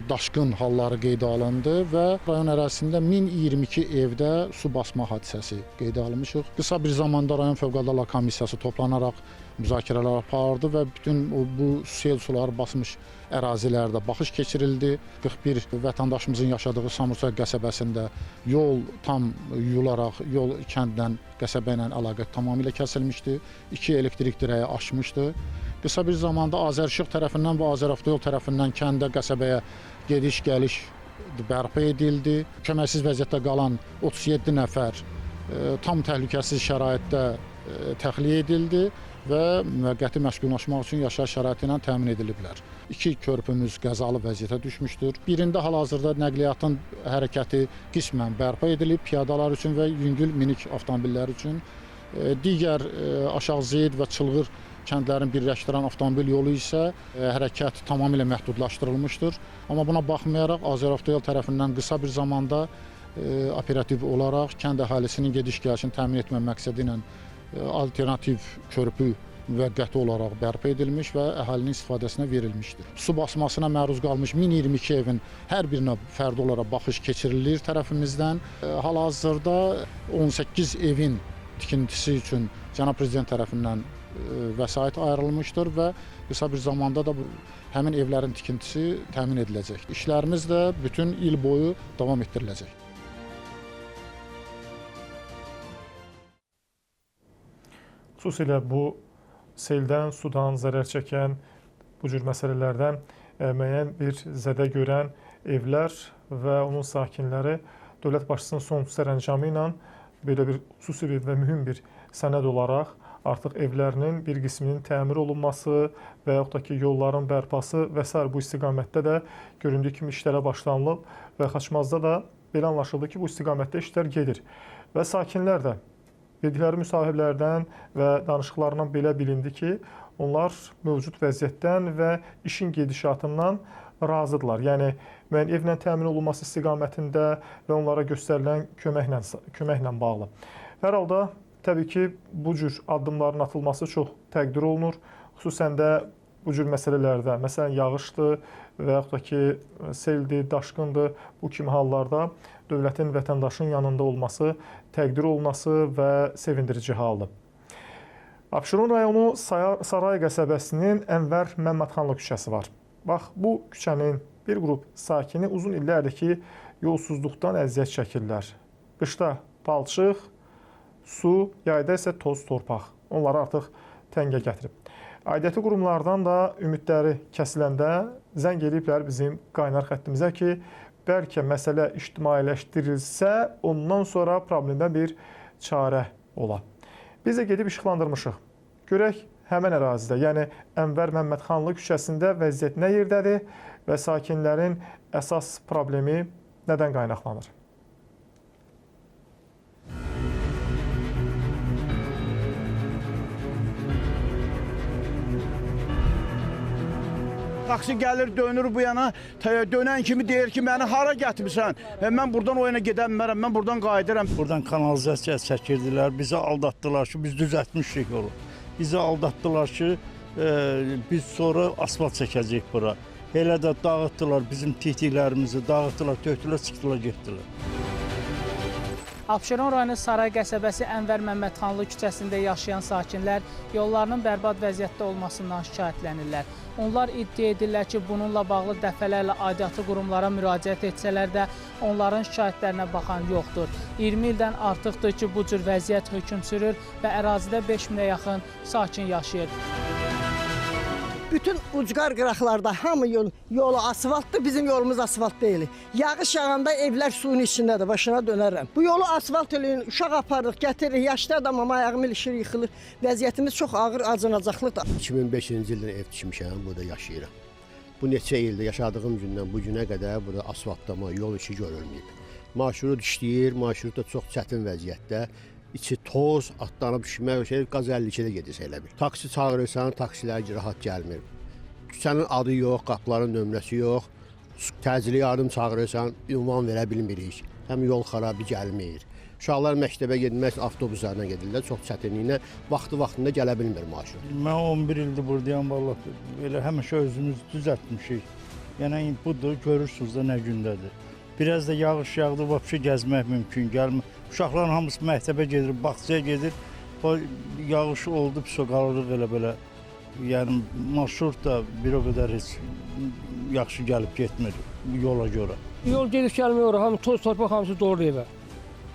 daşqın halları qeydə alındı və rayon ərazisində 1022 evdə su basma hadisəsi qeydə alınmışıq. Qısa bir zamanda rayon Fövqəladə Hallar Komissiyası toplanaraq müzakirələr apardı və bütün bu sel suları basmış ərazilərdə baxış keçirildi. 41 vətəndaşımızın yaşadığı Samurçay qəsəbəsində yol tam yuyularaq, yol kəndlə, qəsəbə ilə əlaqə tamamilə kəsilmişdi. 2 elektrik dirəyi aşmışdı. Qısa bir zamanda Azərişıq tərəfindən və Azəravtoyol tərəfindən kəndə, qəsəbəyə gediş-gəliş bərpa edildi. Köməksiz vəziyyətdə qalan 37 nəfər tam təhlükəsiz şəraitdə təxliyə edildi və müvəqqəti məskunlaşmaq üçün yaşayış şəraiti ilə təmin ediliblər. 2 körpümüz qəzalı vəziyyətə düşmüşdür. Birində hal-hazırda nəqliyyatın hərəkəti qismən bərpa edilib piyadalar üçün və yüngül minik avtomobillər üçün. Digər Aşağı Zeyid və Çılğır kəndlərini birləşdirən avtomobil yolu isə hərəkət tamamilə məhdudlaşdırılmışdır. Amma buna baxmayaraq Azəravtoyol tərəfindən qısa bir zamanda operativ olaraq kənd əhalisinin gediş-gəlişini təmin etmə məqsədi ilə alternativ körpü müvəqqəti olaraq bərpa edilmiş və əhalinin istifadəsinə verilmişdir. Su basmasına məruz qalmış 1022 evin hər birinə fərdi olaraq baxış keçirilir tərəfimizdən. Hal-hazırda 18 evin tikintisi üçün Cənab Prezident tərəfindən vəsait ayrılmışdır və qısa bir zamanda da həmin evlərin tikintisi təmin ediləcək. İşlərimiz də bütün il boyu davam etdiriləcək. Xüsusilə bu seldən, sudan zərər çəkən, bu cür məsələlərdən müəyyən bir zədə görən evlər və onun sakinləri dövlət başçısının son sərəncamı ilə belə bir xüsusi bir və mühüm bir sənəd olaraq artıq evlərinin bir qisminin təmir olunması və yaxud da ki, yolların bərpası və sair bu istiqamətdə də göründüyü kimi işlərə başlanılıb və Xaçmazda da belə anlaşıldı ki, bu istiqamətdə işlər gedir. Və sakinlər də verdikləri müsahibələrdən və danışıqlarından belə bilindi ki, onlar mövcud vəziyyətdən və işin gedişatından razıdırlar. Yəni, müəyyən evlə təmin olunması istiqamətində və onlara göstərilən köməklə bağlı. Hər halda, təbii ki, bu cür addımların atılması çox təqdir olunur. Xüsusən də bu cür məsələlərdə, məsələn, yağışdır və yaxud da ki, seldir, daşqındır, bu kimi hallarda dövlətin vətəndaşın yanında olması təqdir olunması və sevindirici haldır. Abşeron rayonu Saray qəsəbəsinin Ənvər Məmmədxanlı küçəsi var. Bax, bu küçənin bir qrup sakini uzun illərdir ki, yolsuzluqdan əziyyət çəkirlər. Qışda palçıq, su, yayda isə toz torpaq. Onları artıq təngə gətirib. Aidiyyəti qurumlardan da ümidləri kəsiləndə zəng eləyiblər bizim qaynar xəttimizə ki, bəlkə məsələ ictimailəşdirilsə, ondan sonra problemə bir çarə ola. Biz də gedib işıqlandırmışıq. Görək həmən ərazidə, yəni Ənvər Məmmədxanlı küçəsində vəziyyət nə yerdədir və sakinlərin əsas problemi nədən qaynaqlanır? Taksi gəlir, dönür bu yana, dönən kimi deyir ki, məni hara gətirmisən? Mən buradan o yana gedə bilmərəm, mən buradan qayıdıram. Buradan kanalizasiya çəkirdilər, bizi aldatdılar ki, biz düzəltmişik yolu. Bizi aldatdılar ki, biz sonra asfalt çəkəcəyik bura. Elə də dağıtdılar bizim tikdiklərimizi, dağıtdılar, tökdülər, çıxdılar, getdilər. Abşeron rayonu Saray qəsəbəsi Ənvər Məmmədxanlı küçəsində yaşayan sakinlər yollarının bərbad vəziyyətdə olmasından şikayətlənirlər. Onlar iddia edirlər ki, bununla bağlı dəfələrlə aidiyyatı qurumlara müraciət etsələr də onların şikayətlərinə baxan yoxdur. 20 ildən artıqdır ki, bu cür vəziyyət hökm sürür və ərazidə 5000-ə yaxın sakin yaşayır. Bütün ucqar qıraqlarda hamı yolu asfaltdır, bizim yolumuz asfalt deyil. Yağış yağanda evlər suyun içindədir, başına dönərəm. Bu yolu asfalt eləyin, uşaq aparırıq, gətiririk, yaşlı adamam, ayağım ilişir, yıxılır. Vəziyyətimiz çox ağır, acınacaqlıdır. 2005-ci ildən ev tikmişəm, burada yaşayıram. Bu neçə ildir yaşadığım gündən bu günə qədər burada asfaltlama, yol işi görülməyib. Marşrut işləyir, marşrut da çox çətin vəziyyətdə. İçi toz, atlanıb düşmək, şey, qaz 52-də gedirsə elə bir. Taksi çağırırsan, taksilər rahat gəlmir. Küçənin adı yox, qapıların nömrəsi yox. Təcili yardım çağırırsan, ünvan verə bilmirik. Həm yol xarabı gəlmir. Uşaqlar məktəbə getmək avtobuslarla gedirlər, çox çətinliklə vaxtı-vaxtında gələ bilmir marşrut. Mən 11 ildir buradayam, vallah elə həmişə özümüz düzəltmişik. Yəni budur, görürsünüz də nə gündədir. Biraz da yağış yağdı, vəbşə gəzmək mümkün gəlmir. Uşaqların hamısı məktəbə gedir, bağçaya gedir. Yağış oldu, pis o qalırıq elə belə. Yəni marşrut da bir o qədər heç yaxşı gəlib getmir yola görə. Yol gedib gəlmiyor ora, hamı toz torpaq hamısı dolur evə.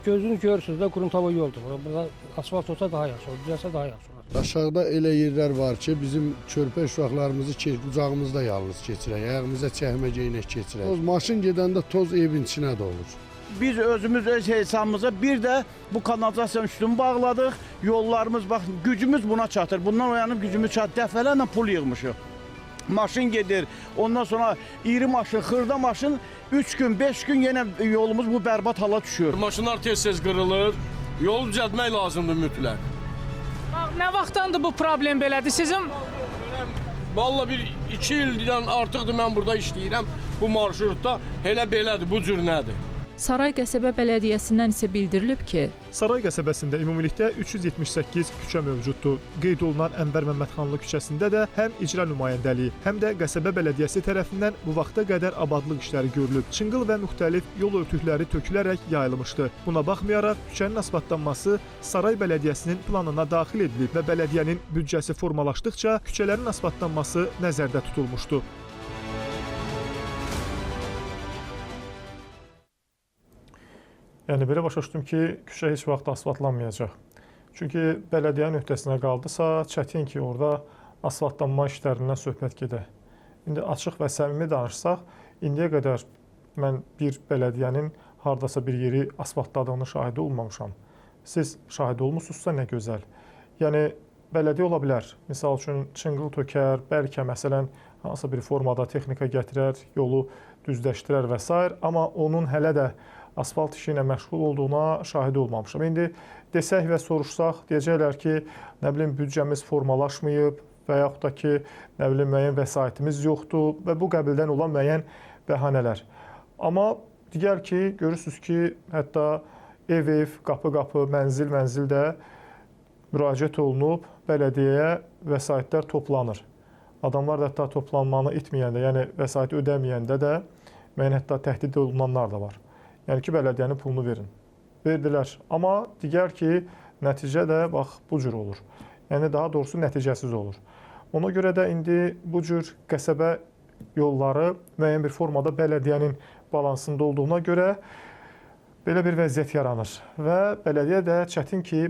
Gözünüz görürsünüz də quruntava yoldur. Burada asfalt olsa daha yaxşı olur, düzəlsə daha yaxşı olur. Aşağıda elə yerlər var ki, bizim körpə uşaqlarımızı qucağımızda yalnız keçirək, ayağımıza çəkmə geynək keçirək. Toz, maşın gedəndə toz evin içinə dolur. Biz özümüz öz hesabımıza bir də bu kanalizasiyanın üstünü bağladıq. Yollarımız, bax, gücümüz buna çatır. Bundan oyanıb gücümüz çatır. Dəfələrlə pul yığmışıq. Maşın gedir, ondan sonra iri maşın, xırda maşın 3 gün, 5 gün yenə yolumuz bu bərbad hala düşür. Maşınlar tez-tez qırılır, yolu düzəltmək lazımdır mütləq. Nə vaxtdandır bu problem belədir sizin? Vallahi bir 2 ildən artıqdır mən burada işləyirəm. Bu marşrutda elə belədir, bu cür nədir? Saray qəsəbə bələdiyyəsindən isə bildirilib ki, Saray qəsəbəsində ümumilikdə 378 küçə mövcuddur. Qeyd olunan Ənvər Məmmədxanlı küçəsində də həm icra nümayəndəliyi, həm də qəsəbə bələdiyyəsi tərəfindən bu vaxta qədər abadlıq işləri görülüb. Çınqıl və müxtəlif yol örtükləri tökülərək yayılmışdı. Buna baxmayaraq küçənin asfaltlanması Saray bələdiyyəsinin planına daxil edilib və bələdiyyənin büdcəsi formalaşdıqca küçələrin asfaltlanması nəzərdə tutulmuşdu. Yəni belə başa düşdüm ki, küçə heç vaxt asfaltlanmayacaq. Çünki bələdiyyənin öhdəsinə qaldısa, çətin ki, orada asfaltlanma işlərindən söhbət gedə. İndi açıq və səmimi danışsaq, indiyə qədər mən bir bələdiyyənin hardasa bir yeri asfaltladığını şahidi olmamışam. Siz şahid olmusunuzsa nə gözəl. Yəni bələdiyyə ola bilər. Misal üçün çınqıl tökər, bəlkə məsələn hansısa bir formada texnika gətirər, yolu düzləşdirər və s. Amma onun hələ də asfalt işi ilə məşğul olduğuna şahid olmamışam. İndi desək və soruşsaq, deyəcəklər ki, nə bilim, büdcəmiz formalaşmayıb və yaxud da ki, nə bilim, müəyyən vəsaitimiz yoxdur və bu qəbildən olan müəyyən bəhanələr. Amma digər ki, görürsünüz ki, hətta ev-ev, qapı-qapı, mənzil-mənzil də müraciət olunub, bələdiyyəyə vəsaitlər toplanır. Adamlar da hətta toplanmanı itməyəndə, yəni vəsaiti ödəməyəndə də müəyyən hətta təhdid olunanlar da var. Yəni ki, bələdiyyənin pulunu verin. Verdilər. Amma digər ki, nəticə də bax bu cür olur. Yəni daha doğrusu nəticəsiz olur. Ona görə də indi bu cür qəsəbə yolları müəyyən bir formada bələdiyyənin balansında olduğuna görə belə bir vəziyyət yaranır. Və bələdiyyə də çətin ki,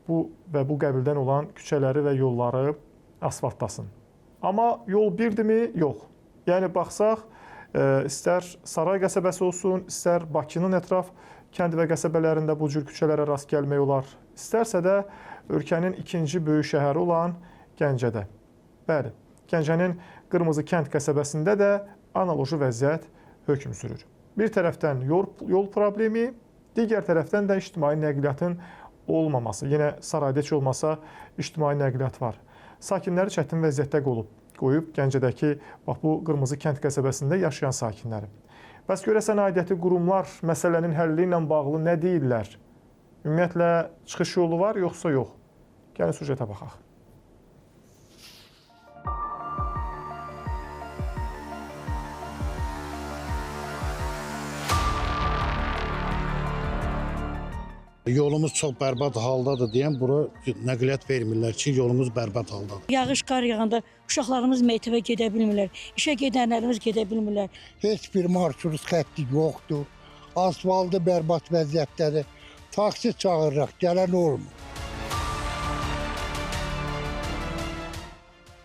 bu və bu qəbildən olan küçələri və yolları asfaltlasın. Amma yol birdirmi? Yox. Yəni baxsaq, İstər Saray qəsəbəsi olsun, istər Bakının ətraf kənd və qəsəbələrində bu cür küçələrə rast gəlmək olar. İstərsə də ölkənin ikinci böyük şəhəri olan Gəncədə. Bəli, Gəncənin Qırmızı Kənd qəsəbəsində də analoji vəziyyət hökm sürür. Bir tərəfdən yol problemi, digər tərəfdən də ictimai nəqliyyatın olmaması. Yenə sarayda heç olmasa ictimai nəqliyyat var. Sakinləri çətin vəziyyətdə qoyub Gəncədəki bax bu Qırmızı Kənd qəsəbəsində yaşayan sakinləri. Bəs görəsən aidiyyəti qurumlar məsələnin həlli ilə bağlı nə deyirlər? Ümumiyyətlə çıxış yolu var yoxsa yox? Gəlin süjetə baxaq. Yolumuz çox bərbad haldadır deyən bura nəqliyyat vermirlər ki, yolumuz bərbad haldadır. Yağış qar yağanda uşaqlarımız məktəbə gedə bilmirlər, işə gedənlərimiz gedə bilmirlər. Heç bir marşrut xətti yoxdur, asfaltı bərbad vəziyyətdədir. Taksi çağırırıq, gələn olmur.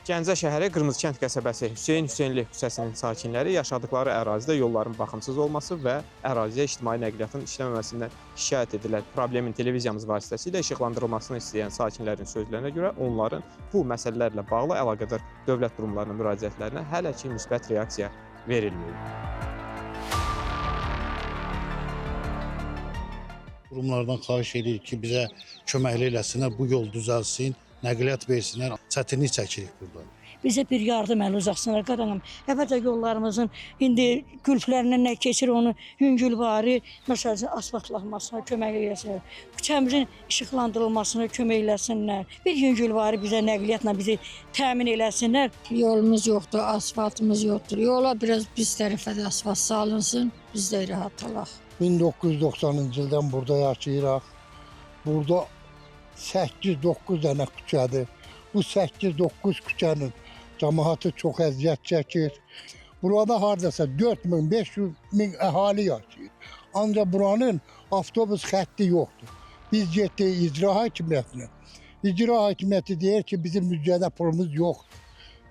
Gəncə şəhəri Qırmızı Kənd qəsəbəsi Hüseyn Hüseynli küçəsinin sakinləri yaşadıkları ərazidə yolların baxımsız olması və əraziyə ictimai nəqliyyatın işləməməsindən şikayət edirlər. Problemin televiziyamız vasitəsilə işıqlandırılmasını istəyən sakinlərin sözlərinə görə onların bu məsələlərlə bağlı əlaqədar dövlət qurumlarına müraciətlərinə hələ ki müsbət reaksiya verilməyib. Qurumlardan xahiş edirik ki, bizə köməklik eləsinlər, bu yol düzəlsin, nəqliyyat versinlər, çətinlik çəkirik burada. Bizə bir yardım əli uzatsınlar, qadanım. Əvvəlcə yollarımızın indi gülflərindən nə keçir onu yüngülvari, məsəl üçün asfaltlanmasına kömək eləsinlər. Küçəmizin işıqlandırılmasına kömək eləsinlər. Bir yüngülvari bizə nəqliyyatla bizi təmin eləsinlər. Yolumuz yoxdur, asfaltımız yoxdur. Yola biraz biz tərəfə də asfalt salınsın, biz də rahat olaq. 1990-cı ildən burada yaşayırıq. Burada 8-9 dənə küçədir. Bu 8-9 küçənin cəmaatı çox əziyyət çəkir. Burada hardasa 4000, 500 min əhali yaşayır. Ancaq buranın avtobus xətti yoxdur. Biz getdik icra hakimiyyətinə. İcra hakimiyyəti deyir ki, bizim büdcədə pulumuz yoxdur.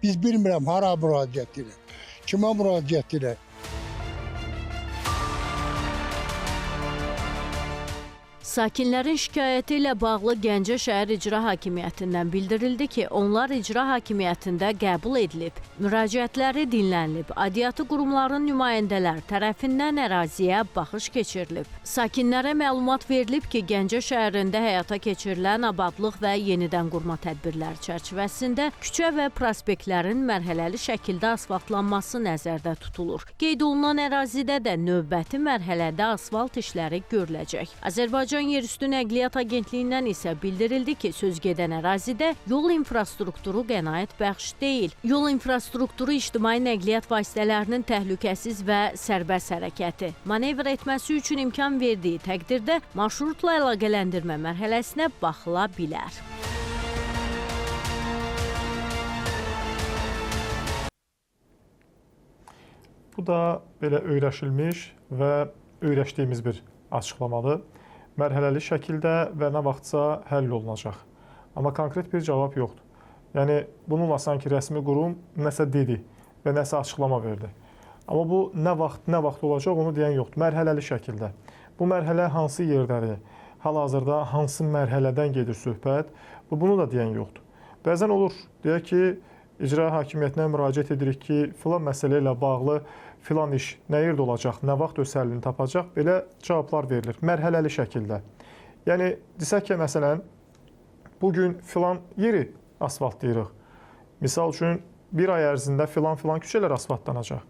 Biz bilmirəm hara müraciət edək, kimə müraciət edək. Sakinlərin şikayəti ilə bağlı Gəncə şəhər icra hakimiyyətindən bildirildi ki, onlar icra hakimiyyətində qəbul edilib, müraciətləri dinlənilib, aidiyyatı qurumların nümayəndələri tərəfindən əraziyə baxış keçirilib. Sakinlərə məlumat verilib ki, Gəncə şəhərində həyata keçirilən abadlıq və yenidən qurma tədbirləri çərçivəsində küçə və prospektlərin mərhələli şəkildə asfaltlanması nəzərdə tutulur. Qeyd olunan ərazidə də növbəti mərhələdə asfalt işləri görüləcək. Azərbaycan Yerüstü Nəqliyyat Agentliyindən isə bildirildi ki, söz gedən ərazidə yol infrastrukturu qənaətbəxş deyil. Yol infrastrukturu ictimai nəqliyyat vasitələrinin təhlükəsiz və sərbəst hərəkəti, manevr etməsi üçün imkan verdiyi təqdirdə marşrutla əlaqələndirmə mərhələsinə baxıla bilər. Bu da belə öyrəşilmiş və öyrəşdiyimiz bir açıqlamadır. Mərhələli şəkildə və nə vaxtsa həll olunacaq. Amma konkret bir cavab yoxdur. Yəni, bununla sanki rəsmi qurum nəsə dedi və nəsə açıqlama verdi. Amma bu nə vaxt olacaq onu deyən yoxdur. Mərhələli şəkildə. Bu mərhələ hansı yerdədir? Hal-hazırda hansı mərhələdən gedir söhbət? Bunu da deyən yoxdur. Bəzən olur, deyək ki, icra hakimiyyətinə müraciət edirik ki, filan məsələ ilə bağlı filan iş nə yerdə olacaq, nə vaxt öz həllini tapacaq, belə cavablar verilir mərhələli şəkildə. Yəni, desək ki, məsələn, bugün filan yeri asfaltlayırıq. Misal üçün, bir ay ərzində filan-filan küçələr asfaltlanacaq.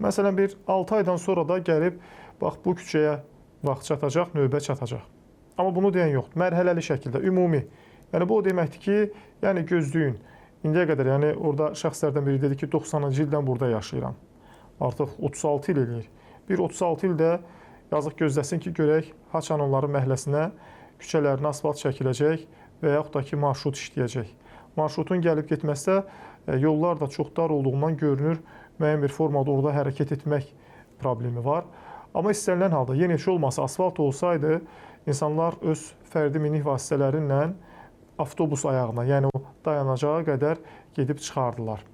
Məsələn, bir 6 aydan sonra da gəlib, bax, bu küçəyə vaxt çatacaq, növbə çatacaq. Amma bunu deyən yoxdur. Mərhələli şəkildə, ümumi. Yəni, bu o deməkdir ki, yəni gözləyin. İndiyə qədər, yəni orada şəxslərdən biri dedi ki, 90-cı ildən burada yaşayıram. Artıq 36 il eləyir. Bir 36 ildə yazıq gözləsin ki, görək haçan onların məhəlləsinə, küçələrinə asfalt çəkiləcək və yaxud da ki, marşrut işləyəcək. Marşrutun gəlib getməsə, yollar da çox dar olduğundan görünür, müəyyən bir formada orada hərəkət etmək problemi var. Amma istənilən halda, yenə heç olmasa asfalt olsaydı, insanlar öz fərdi minik vasitələri ilə avtobus ayağına, yəni o dayanacağa qədər gedib çıxardılar.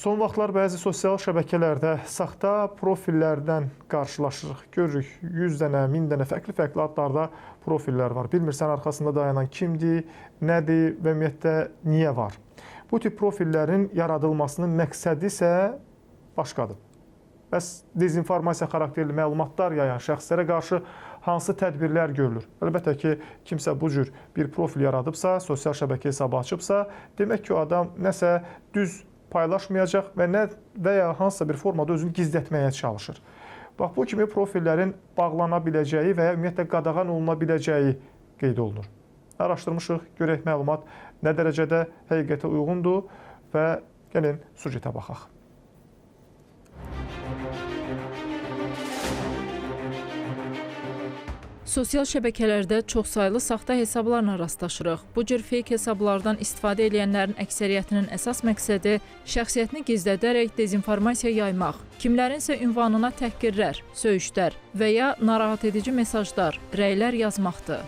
Son vaxtlar bəzi sosial şəbəkələrdə saxta profillərdən qarşılaşırıq. Görürük 100 dənə, 1000 dənə fərqli-fərqli adlarda profillər var. Bilmirsən arxasında dayanan kimdir, nədir və ümumiyyətlə niyə var. Bu tip profillərin yaradılmasının məqsədi isə başqadır. Bəs dezinformasiya xarakterli məlumatlar yayan şəxslərə qarşı hansı tədbirlər görülür? Əlbəttə ki, kimsə bu cür bir profil yaradıbsa, sosial şəbəkə hesabı açıbsa, demək ki, o adam nəsə düz paylaşmayacaq və nə və ya hansısa bir formada özünü gizlətməyə çalışır. Bax, bu kimi profillərin bağlana biləcəyi və ya ümumiyyətlə qadağan oluna biləcəyi qeyd olunur. Araşdırmışıq, görək məlumat nə dərəcədə həqiqətə uyğundur və gəlin süjetə baxaq. Sosial şəbəkələrdə çoxsaylı saxta hesablarla rastlaşırıq. Bu cür fake hesablardan istifadə edənlərin əksəriyyətinin əsas məqsədi şəxsiyyətini gizlədərək dezinformasiya yaymaq, kimlərinsə ünvanına təhqirlər, söyüşlər və ya narahat edici mesajlar, rəylər yazmaqdır.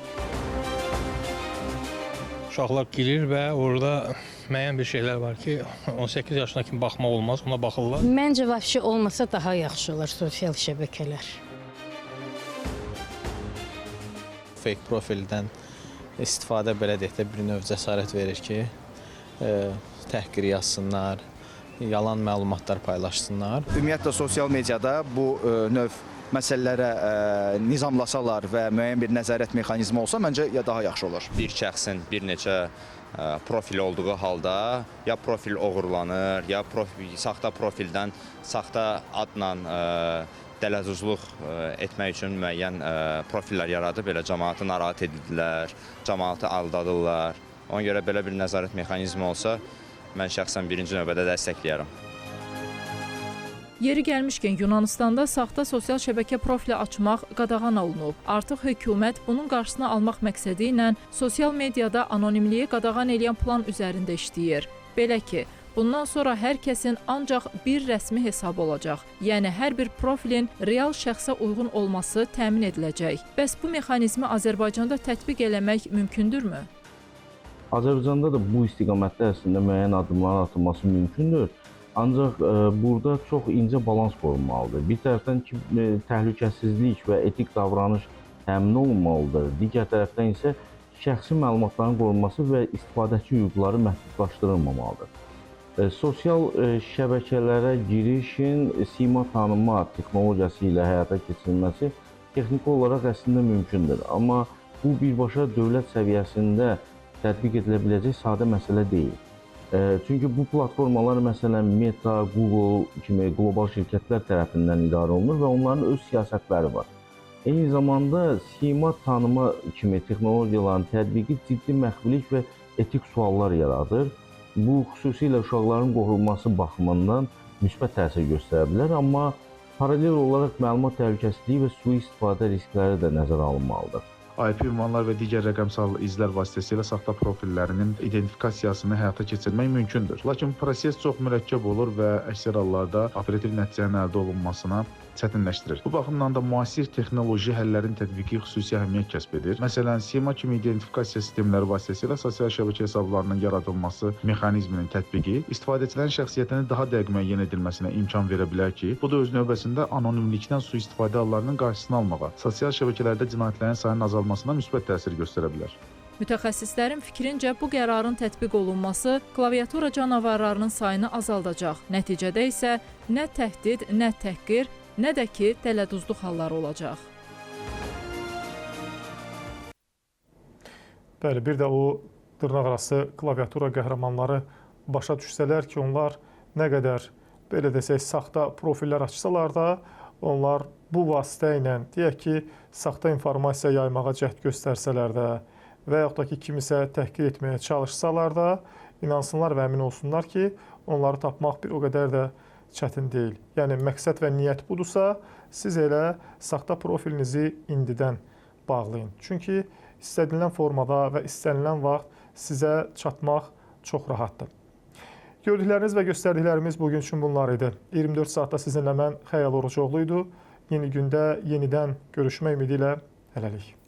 Uşaqlar girir və orada müəyyən bir şeylər var ki, 18 yaşına kimi baxmaq olmaz, ona baxırlar. Məncə, vəbşi olmasa daha yaxşı olar sosial şəbəkələr. Fake profildən istifadə belə deyək də bir növ cəsarət verir ki, təhqir yazsınlar, yalan məlumatlar paylaşsınlar. Ümumiyyətlə, sosial mediada bu növ məsələlərə nizamlasalar və müəyyən bir nəzarət mexanizmi olsa, məncə daha yaxşı olar. Bir şəxsin bir neçə profil olduğu halda ya profil oğurlanır, ya saxta profildən saxta adla dələduzluq etmək üçün müəyyən profillər yaradıb, belə cəmaatı narahat edirlər, cəmaatı aldadırlar. Ona görə belə bir nəzarət mexanizmi olsa, mən şəxsən birinci növbədə dəstəkləyərəm. Yeri gəlmişkən, Yunanıstanda saxta sosial şəbəkə profili açmaq qadağan olunub. Artıq hökumət bunun qarşısını almaq məqsədi ilə sosial mediada anonimliyi qadağan eləyən plan üzərində işləyir. Belə ki, bundan sonra hər kəsin ancaq bir rəsmi hesabı olacaq. Yəni, hər bir profilin real şəxsə uyğun olması təmin ediləcək. Bəs bu mexanizmi Azərbaycanda tətbiq eləmək mümkündürmü? Azərbaycanda da bu istiqamətdə əslində müəyyən addımların atılması mümkündür. Ancaq burada çox incə balans qorunmalıdır. Bir tərəfdən ki, təhlükəsizlik və etik davranış təmin olunmalıdır. Digər tərəfdən isə şəxsi məlumatların qorunması və istifadəçi hüquqları məhdudlaşdırılmamalıdır. Sosial şəbəkələrə girişin sima tanıma texnologiyası ilə həyata keçirilməsi texniki olaraq əslində mümkündür. Amma bu birbaşa dövlət səviyyəsində tətbiq edilə biləcək sadə məsələ deyil. Çünki bu platformalar məsələn Meta, Google kimi qlobal şirkətlər tərəfindən idarə olunur və onların öz siyasətləri var. Eyni zamanda sima tanıma kimi texnologiyaların tətbiqi ciddi məxfilik və etik suallar yaradır. Bu xüsusilə uşaqların qorunması baxımından müsbət təsir göstərə bilər, amma paralel olaraq məlumat təhlükəsizliyi və sui-istifadə riskləri də nəzərə alınmalıdır. IP ünvanlar və digər rəqəmsal izlər vasitəsilə saxta profillərinin identifikasiyasını həyata keçirmək mümkündür. Lakin proses çox mürəkkəb olur və əksər hallarda operativ nəticənin əldə olunmasına çətinləşdirir. Bu baxımdan da müasir texnoloji həllərin tətbiqi xüsusi əhəmiyyət kəsb edir. Məsələn, sima kimi identifikasiya sistemləri vasitəsilə sosial şəbəkə hesablarının yaradılması mexanizminin tətbiqi istifadəçilərin şəxsiyyətinin daha dəqiq müəyyən edilməsinə imkan verə bilər ki, bu da öz növbəsində anonimlikdən sui-istifadə hallarının qarşısını almağa, sosial şəbəkələrdə cinayətlərin sayının azalmasına müsbət təsir göstərə bilər. Mütəxəssislərin fikrincə bu qərarın tətbiq olunması klaviatura canavarlarının sayını azaldacaq. Nəticədə isə nə təhdid, nə təhqir, nə də ki dələduzluq halları olacaq. Bəli, bir də o dırnaqarası klaviatura qəhrəmanları başa düşsələr ki, onlar nə qədər belə desək saxta profillər açsalar da, onlar bu vasitə ilə deyək ki, saxta informasiya yaymağa cəhd göstərsələr də və yaxud da ki, kimisə təhqir etməyə çalışsalar da, inansınlar və əmin olsunlar ki, onları tapmaq bir o qədər də çətin deyil. Yəni, məqsəd və niyyət budursa, siz elə saxta profilinizi indidən bağlayın. Çünki istənilən formada və istənilən vaxt sizə çatmaq çox rahatdır. Gördükləriniz və göstərdiklərimiz bugün üçün bunlar idi. 24 saatda sizinlə mən Xəyal Orucoğlu idi. Yeni gündə yenidən görüşmək ümidi ilə hələlik.